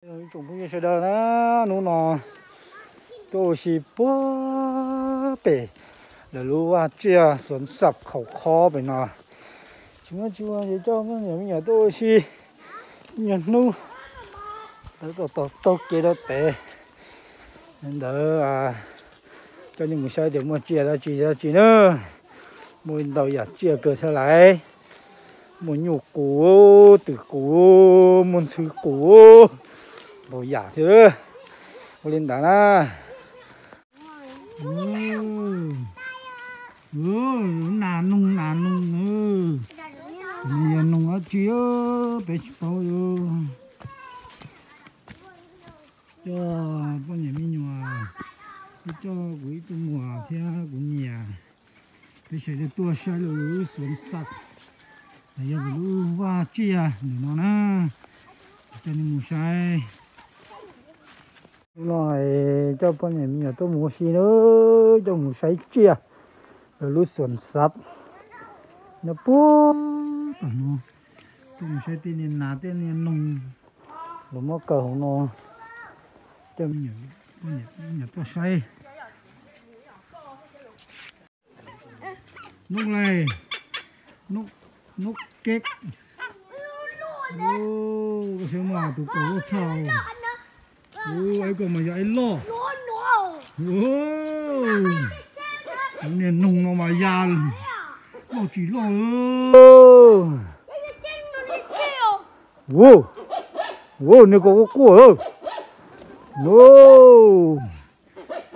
Tsoom phooj ywg sawv daws na, hnub no tuaj ua si puag pem lawv lub vaj tsiaj Xuav Xab Khaum Khob pem no. Tsis muaj tsis ua ces coj poj niam me nyuam tuaj ua si ib nyuag hnub, lawv kom tau taug kev rau pem ntawd. Coj nej mus saib tias muaj tsiaj dab tsi dab tsi na. Muaj ntau yam tsiaj kawg thiab lauj. Muaj nyuj qus, twm qus, muaj ntxhw qus, ntau yam thiab. Ua li ntawd na. Nas noog nas noog, nws yog noog dab tsi peb tsis paub. Coj poj niam me nyuam, coj kuv ib tug muam thiab kuv niam, peb sawv daws tuaj saib lawv lub Xuav Xab, los yog lub vaj tsiaj ntawm no na. Coj nej mus saib. Hnub no coj poj niam me nyuam tuaj mus ua si na, coj mus saib tsiaj, lawv lub Xuav Xab nyob puag tom no. Tuaj mus saib tej niag nas tej niag noog los muab kaw hauv no. Coj me nyuam, poj niam me nyuam tuaj saib. Nub lej, nub keb. Koj saib mas tus kaus loj tshaj. Ub, ib ko mas yog ib loj. Ub, niag noog no mas ya loj tsis loj. Ub, ub, niag ko quaj quaj. Ub,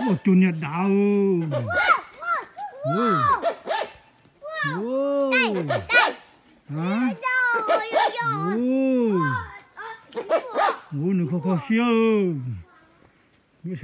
ub, cug niag dav. Ub, nws kho kho siab. Mus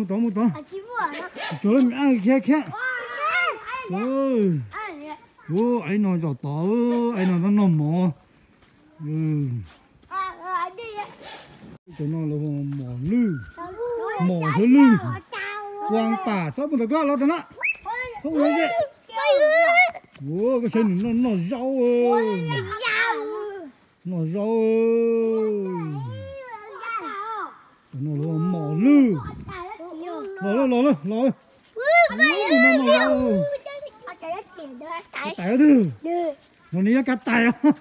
tod, mus tod. Tsuag lawm, khiav khiav. Ub, aiv no zaum tod, aiv no noj mov. Cov no lawv hu mos lwj, mos hwv lwj, kuang pam, txhob mus ntawm koj los ntawm no. Txhob mus ntawm no. Ua, koj saib nws noj, noj zaub, noj zaub. Cov no lawv hu mos lwj. Los lawm, los lawm, los lawm. Ub, nws noj, noj zaub. Kav tais twg? No nws yog kav tais os.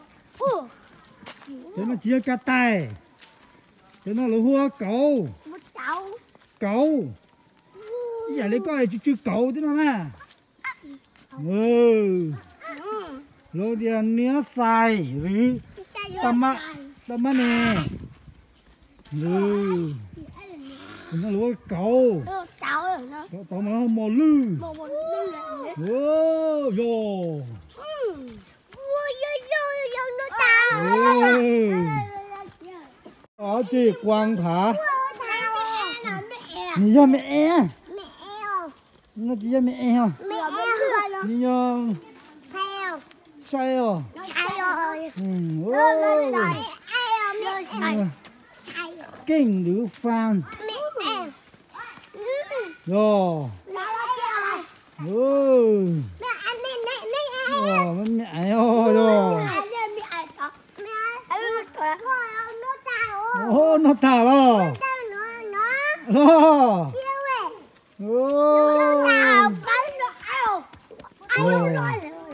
Cov no tsis yog kav tais. Cov no lawv hu ua kauv. Kauv. Ib yam li koj tsw tsw kauv tib no na. Lawv tias niab xais, tab mab ne. Cov no lawv hu kauv. Kauv mas lawv hu mos lwj. Yog. Tsis kuang thav. Nws yog me es. No tsis yog me es os. Nws yog sai os. Keej lwv fas. Yog. Me es os, yog. Noj tag los. Los.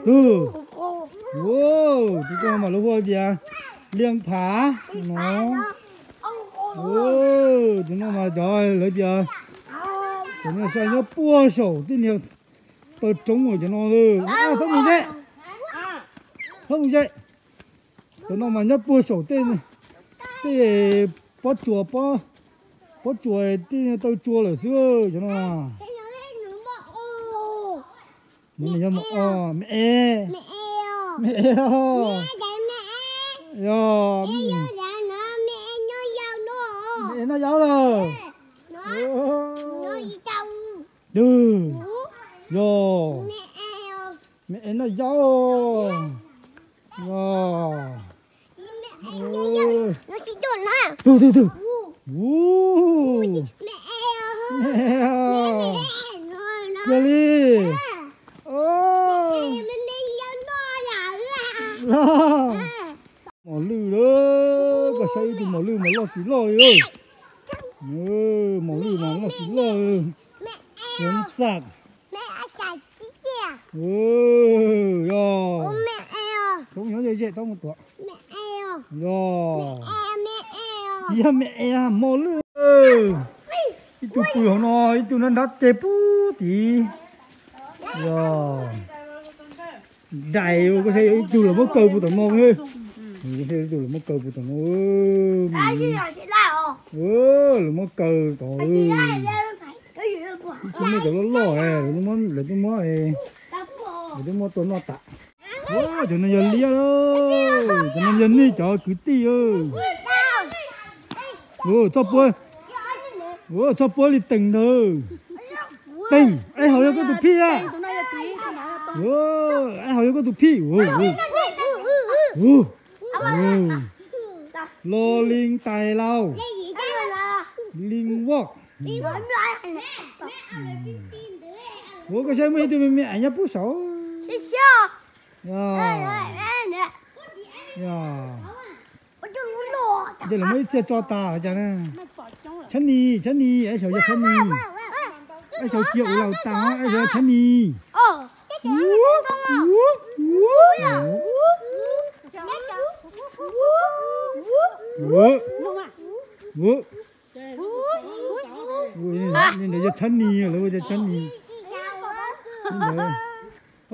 Tus, tus ko mas lawv hu tias liaj phav no. Tus no mas cov lawv tias, cov no sai nyob puag saum tej niag taw roob cov no. Txhob mus ze, txhob mus ze. Cov no mas nyob puag saum tej, tej pob tsuas, pob tsuas tej taw tsua lawm xwb cov no. Me es, me es, yog, me es noj zaub lawm. Yog, me es noj zaub. Yog. Tug, tug, tug. Ub. Cia li. Laj, mos lwj lawm, koj saib ib tug mos lwj mas loj tsis loj li. Mos lwj mas loj tsis loj li. Xyov xaj. Yog. Toob nyob ze zej tau mus tuav. Yog. Tsis yog me es, mos lwj. Ib tug pw hauv no, ib tug nrab nrab ceg pub tid. Yog. Dais, koj saib ib tug lawv muab kaw puag tom no. Ib tug lawv muab kaw puag tom no. Lawv muab kaw tod. Ib tug muab cov loj loj, lawv twb muab, lawv twb muab tua noj tas. Cov no yog liab, cov no yog nej cov kwv tij. Txhob puab, txhob puab li Teem ntawd. Teem, es hauv yog koj tus phij a? Es hauv yog koj tus phij? Lo Lis Tais Lauj, Lis Voj. Ua koj saib muaj ib tug me me es nyob pub saud. Yog. Yog. Ces lawv muab ib txhia tso tas cas na. Tshab nis, tshab nis, es saud yog tshab nis. Es saud cia ua laus tas, es saud tshab nis. Ua, ua, ua. Li ntawd yog tshab nis, lawv ua tias tshab nis. Li ntawd.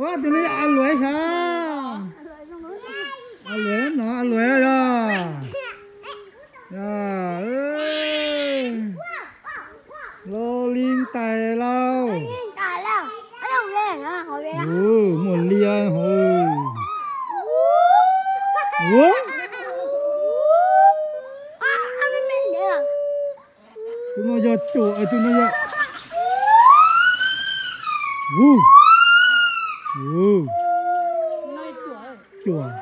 Ua, tus no yog a luam sav. A luam no, a luam yog. Lo Lis Tais Lauj. Muaj liab hauv. Ua. Tus no yog cuam, tus no yog, u, u, cuam.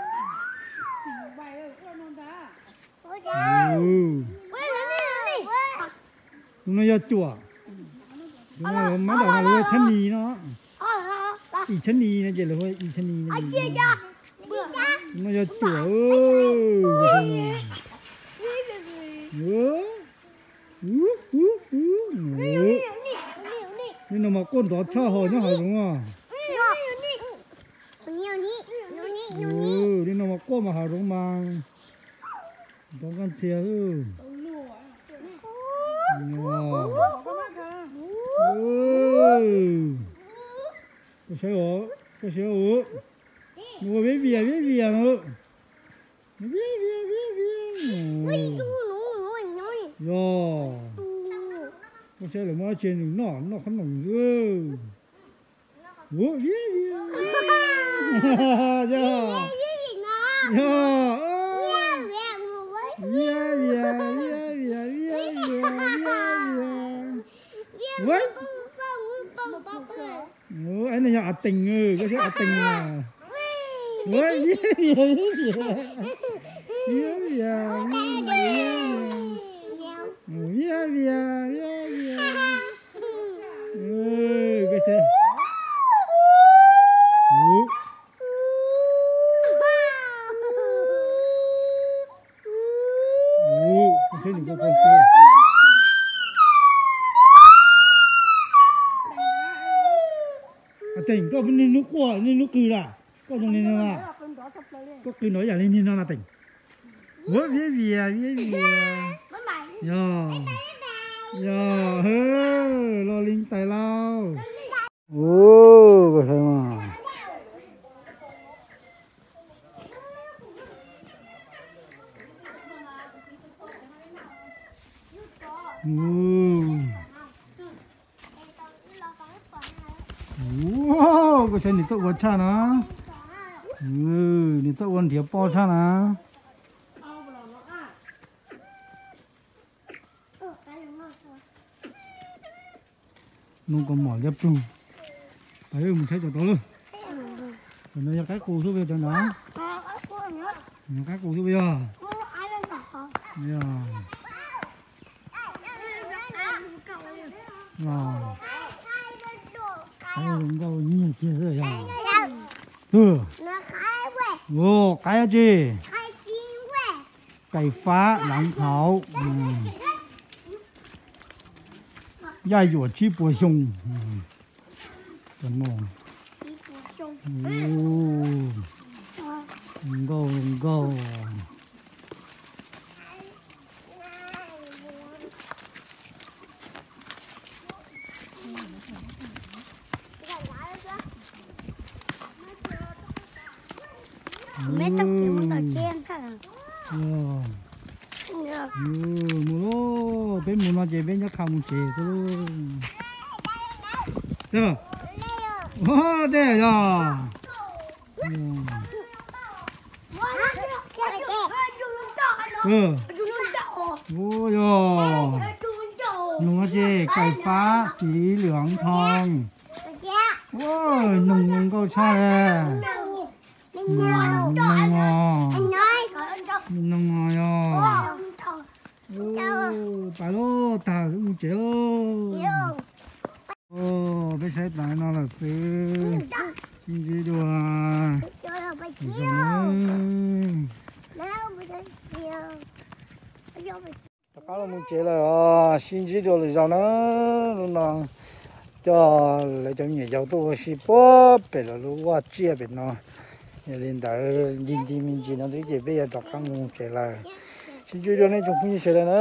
Tus no yog cuam. Tus no mab dam no lawv hu ua tshab nis no. Ib tshab nis no ces lawv hu ua ib tshab nis no. Tus no yog cuam. Li no mas quaj nrov tshaj ho nyob hav zoov os. Li no mas quaj mas hav zoov mas nrov nkaj ntxhias. Koj saib, koj saib, ua viab vias viab vias na. Viab vias viab vias. Yog. Koj saib lawv muab dab tsi nws noj, noj qhob noom. Ua viab vias. Yog. Yog. Viab vias, viab vias, viab vias, viab vias. Ua, es no yog a tees, koj saib a tees na. Ua viab vias, viab vias, viab vias, viab vias, viab vias, viab vias. Koj saib, koj saib nws koj saib. A tees, koj niaj hnub quaj niaj hnub qw lawm, koj zoo li no na. Koj qw nrov yam li niag no na tees. Ua viab vias, viab vias. Yog, yog, Lo Lis Tais Lauj. Ua, koj saib mas. Ua, koj saib nws txawj ua tshaj na. Nws txawj ua nrhiav poj tshaj na. Noj kaus mom liab ploog. Pais mus thaij cov tod lawm. Cov no yog qaib qus xwb puas yog cov no? Qaib qus xwb puas yog? Yog. Qaib zoo nkauj nyiag kiag xwb yog. Tus. Ua qaib dab tsi? Kais fab lav thauv. Yaj yuam tsib puas xyoo. Nkauj nkauj. Mus lauj, peb mus no ces peb nyob qha mus tsev xwb. Dej yog. Ua yog. Nug no ces kais fab xim lwm thoo. Ua, noog zoo nkauj tshaj le. Noog os, noog os yog. Pais lauj, tag mus tsev lauj. Peb saib tas no lawm xwb. Sib ntsib dua. Rov qab los mus tsev lawm os, sib ntsib dua lwm zaus na. Hnub no coj lawv cov me nyuam yaus tuaj ua si puag pem lawv lub vaj tsiaj pem no. Yog li ntawd ncig ncig me ntsis no xwb ces peb yuav rov qab mus tsev lawm. Sib ntsib dua nej tsoom phooj ywg sawv daws na.